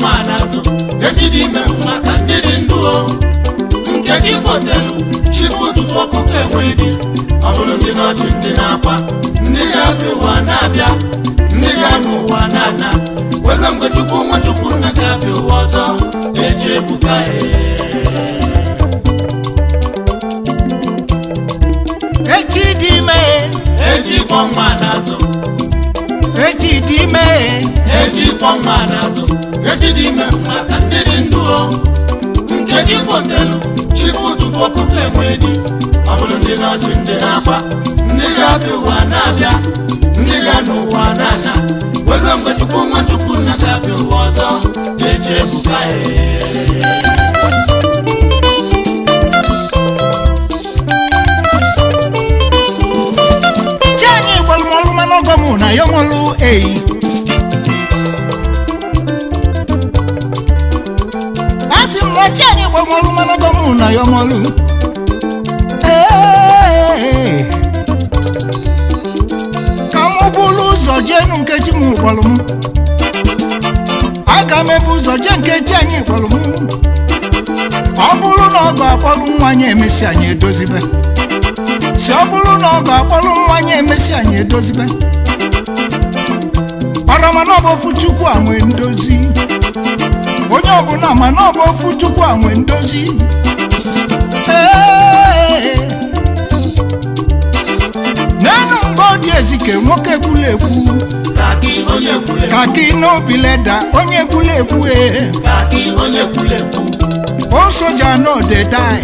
nwa n'azụ. Echi dị ime maka ndị dị ndụ o. Nkechi fotelu chifu ụtụtụ ọkụkọ enwe di. Ọ bụrụ ndị n'ọchị, ndị na-akwa, ndị ga-abịa ụwa na-abịa, ndị ga-anụ ụwa na-ana webe mgbe Chukwu nwa Chukwu nna ga-abịa ụwa ọzọ. Echi ebuka ee. Echi dị ime. Echi kwọ nwa n'azụ. Echi dị ime. Echi kwọ nwa n'azụ. Echi dị ime maka ndị dị ndụ o. Nkechi fotelu chifu ụtụtụ ọkụkọ enwe di. Ọ bụrụ ndị n'ọchị, ndị na-akwa, ndị ga-abịa ụwa na-abịa, ndị ga-anụ ụwa na-ana webe mgbe Chukwu nwa Chukwu nna ga-abịa ụwa ọzọ. Echi ebuka ee. Chi anyị gbalụ m ọlụ, mana ọgọ mụ na ya nwụlụ eyi. Asị m na chi anyị gbalụ m ọlụ, mana ọgọ mụ na ya nwụlụ. Ee, ka mụ bụrụ ụzọ jee nụ nkechi m gbalụ m, aga m ebu ụzọ jee nkechi anyị gbalụ m. Ọ bụrụ na ọ ga-akpọrọ nwa anyị, emesi anyị edozibe. Si ọ bụrụ na ọ ga-akpọrọ nwa anyị, emesi anyị edozibe. Ọra mana ọ bụ ofu Chukwu a nwe ndozi. Onye ọbụla mana ọ bụ ofu Chukwu a nwe ndozi. Ee. N'enu mgbe ọ dị ezike nwoke kwula ekwu. Kaki onye kwule. Kaki n'obi leda onye kwula ekwu ee. Kaki onye kwule ekwu. O soja no dey die.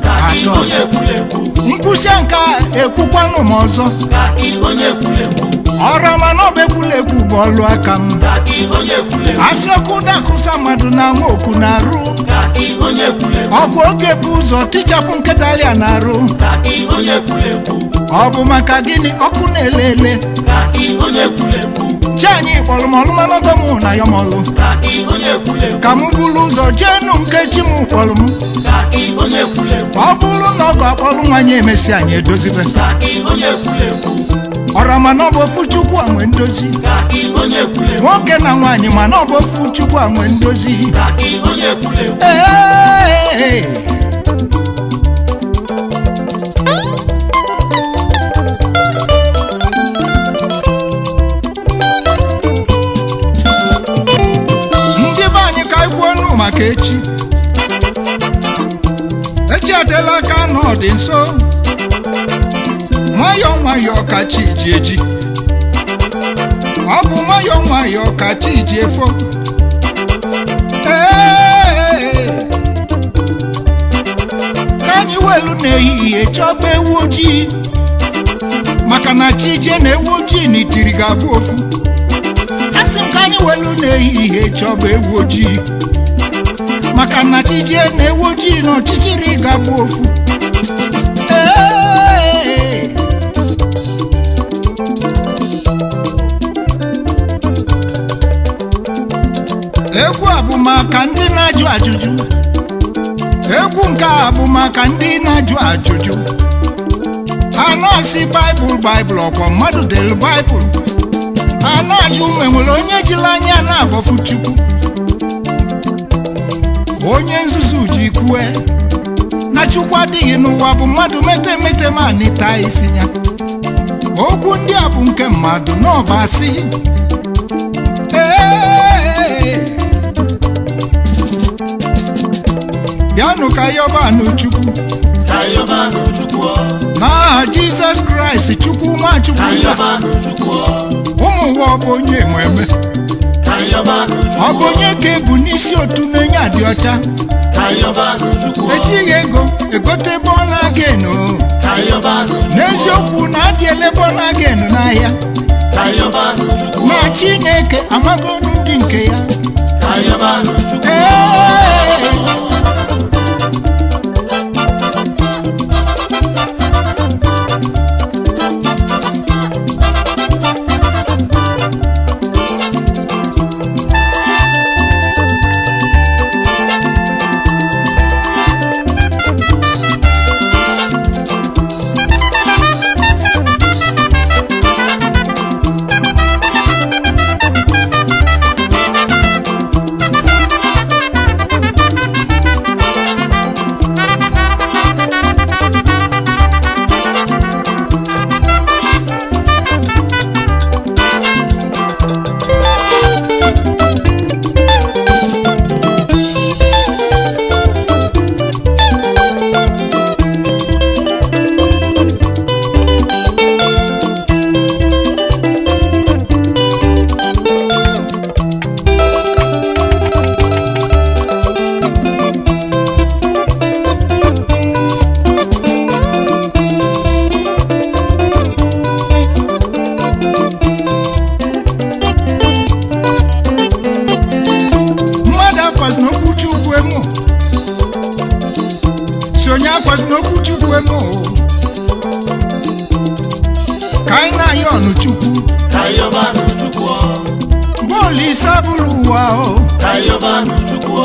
Kaki Atọ. onye kwule ekwu. Nkwụsị nke a ekwukwanụ m ọzọ. Kaki onye kwule ekwu. Ọra mana ọ bụ ekwula ekwu bụ ọlụ aka m. Kaki onye kwule ekwu. Asị okwu dakụsa mmadụ na nwa oku na-arụ. Kaki onye kwule ekwu. Ọkwa oge bụ ụzọ tichapụ nkịta na-arụ. Kaki onye kwule ekwu. Ọ bụ maka gịnị ọkụ na-ele ele? Kaki onye kwule ekwu. Chi anyị kpọrọ m ọlụmanọgọ mụ na yọmọlụ. Kaki onye kwule ekwu. Ka m buru ụzọ jee nụ nkechi m kpọrọ m. Kaki onye kwule ekwu. Ọ bụrụ na ọ ga-akpọrọ nwa anyị, emesi anyị edozibe. Kaki onye kwule ekwu. Ọra mana ọ bụ ofu Chukwu a nwe ndozi. Kaki onye kwule ekwu. Nwoke na nwaanyị, mana ọ bụ ofu Chukwu a nwe ndozi. Kaki onye kwule ekwu. Ee. Ndị be anyị, ka anyị kwuo nụ maka echi. Echi adịla aka na ọ dị nso. Nwayọọ nwayọọ ka chi ji eji. Ọ bụ nwayọọ nwayọọ ka chi ji efo. Ee, ka anyị welu n'ehihie chọba ewu ojii, maka na chi jie na ewu ojii na itiri ga-abụ ofu. Asị m ka anyị welu n'ehihie chọba ewu ojii, maka na chi jie na ewu ojii na ọchịchịrị ga-abụ ofu. Ee. Egwu a bụ maka ndị na-ajụ ajụjụ. Egwu nke a bụ maka ndị na-ajụ ajụjụ. Ha na-asị Baịbụl, Baịbụl, ọkwa mmadụ dere Baịbụl. Ha na-ajụ ma enwere onye jiri anya na-agbọfu Chukwu. Onye nzuzu ji kwue na Chukwu adịghị n'ụwa bụ mmadụ mete mete ma nịta isi ya. Okwu ndị a bụ nke mmadụ n'ọba asị. Ee, bịanụ ka yọbanụ Chukwu. Ka yọbanụ Chukwu. N'aha Jizọs Kraịst, Chukwu Nwachukwu Ka nna. yọbanụ Chukwu. Ụmụ ụwa, ọ bụ onye nweme? Ka yọbanụ Ọ bụ Chukwu. onye ka ebu n'isi otu na-enye adị ọcha? Ka yọbanụ Chukwu. Ejighị ego egote born again o. Ka yọbanụ Chukwu. N'eziokwu na adị ele born again n'ahịa. Ka yọbanụ Chukwu. Na Chineke amagonu ndị nke ya. Ka yọbanụ Chukwu. Ee. na-ekwue m ka anyị na-ayọ ọnụ Chukwu. Ka yọbanụ Chukwu. Bọọlụ ise abụrụ ụwa o. Ka yọbanụ Chukwu.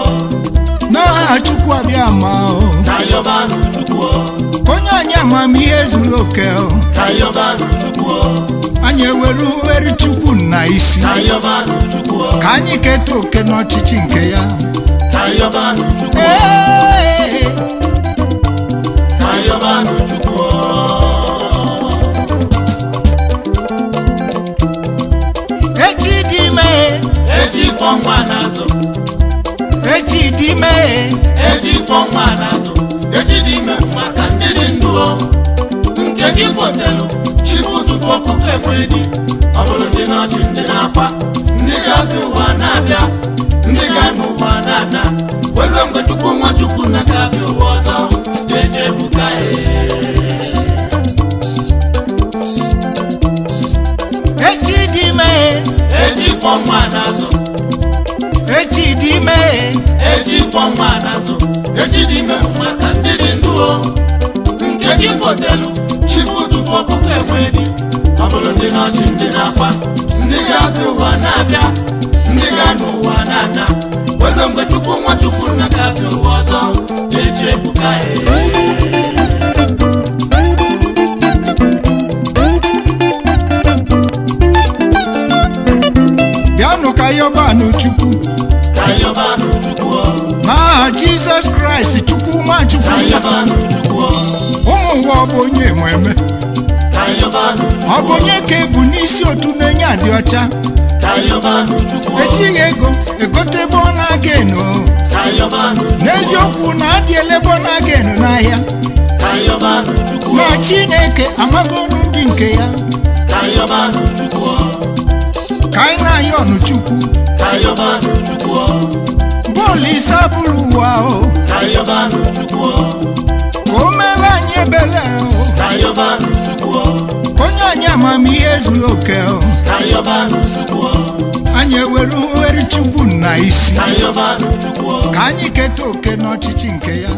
N'aha Chukwu abịa ma o. Ka yọbanụ Chukwu. Onye anyị amamihe zuru oke o. Ka yọbanụ Chukwu. Anyị ewere uwere Chukwu na isi. Ka yọbanụ Chukwu. Ka anyị keta oke n'ọchịchị nke ya. Ka yọbanụ Chukwu. Ee. Ka yọbanụ Chukwu. Echi dị ime. Echi kwọ nwa n'azụ. Echi dị ime. Echi kwọ nwa n'azụ. Echi dị ime maka ndị dị ndụ o. Nkeji fọtelụ chifu tupu ọkụkọ enwe di. Ọ bụrụ ndị na-achị ndị na-akwa, ndị ga-abịa ụwa na-abịa, ndị ga-anọ ụwa na-ana. Welu mgbe Chukwu nwa Chukwu na ga-abịa ụwa ọzọ. Eji ebuka Echi dị ime. Echi kwọ nwa n'azụ. Echi dị ime. Echi kwọ nwa n'azụ. Echi dị ime maka ndị dị ndụ o. Nkeji fọtelụ chifu tupu ọkụkọ enwe di. Ọ bụrụ ndị na-achị ndị na-akwa, ndị ga-abịa ụwa na-abịa, ndị ga-anọ ụwa na-ana. Weze mgbe Chukwu nwa Chukwu nna ga-abịa ụwa ọzọ. Eji ebuka Bịanụ ka yọbanụ Chukwu. Ka yọbanụ Chukwu. N'aha Jizọs Kraịst Chukwu nwa Chukwu. Ka yọbanụ Chukwu. Ụmụ ụwa ọ bụ onye enweme. Ka yọbanụ Ọ bụ Chukwu. onye ka ebu n'isi otu na-enye adị ọcha. Ka yọbanụ Chukwu. Ejighị ego egote ebe ọ na-aga eno. Ka yọbanụ Chukwu. N'eziokwu na adị elebe ọ na-aga eno n'ahịa. Ka yọbanụ Chukwu. Ma Chineke amago ọnụ ndị nke ya. Ka yọbanụ Chukwu. Ka anyị na-ayọ ọnụ Chukwu. Ka yọbanụ Chukwu. Bọọlụ ise abụrụ ụwa o. Ka yọbanụ Chukwu. Ka o mere anyị ebere o. Ka yọbanụ Chukwu. Onye anyị amamihe zuru oke o. Ka yọbanụ Chukwu. Anyị ewere uwere Chukwu na isi. Ka yọbanụ Chukwu. Ka anyị keta oke n'ọchịchị nke ya.